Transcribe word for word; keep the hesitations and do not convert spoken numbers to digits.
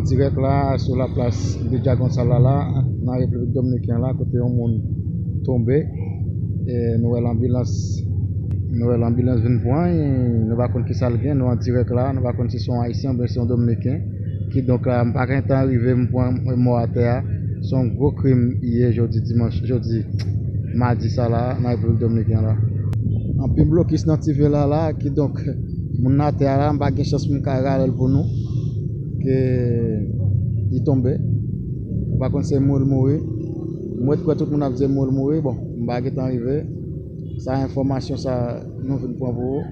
Dirèk la, sou laplas de Dyagon Sala la, nan Repiblik Dominikèn la, kote yon moun tonbe. E nou wè lanbilans, nou wè lanbilans vin pran, e nou pa konn ki sa l gen, nou an dirèk la, nou pa konn si se yon Ayisyen oubyen se yon Dominiken. Kidonk la, m pa gen tan rive, m pran mò atè a. Se yon gwo krim ye jodi dimanch, jodi madi sa la, nan Repiblik Dominikèn la. Anpil blokis nan ti vil la la, kidonk, moun nan atè a la, m pa gen chans pou m ka rale l pou nou. Ke li tonbe. M pa konn se mouri l mouri. Mwen t kwè tout moun ap di mouri l mouri. Bon, m pa gentan rive. Sa enfòmasyon sa nou vin pran pou ou.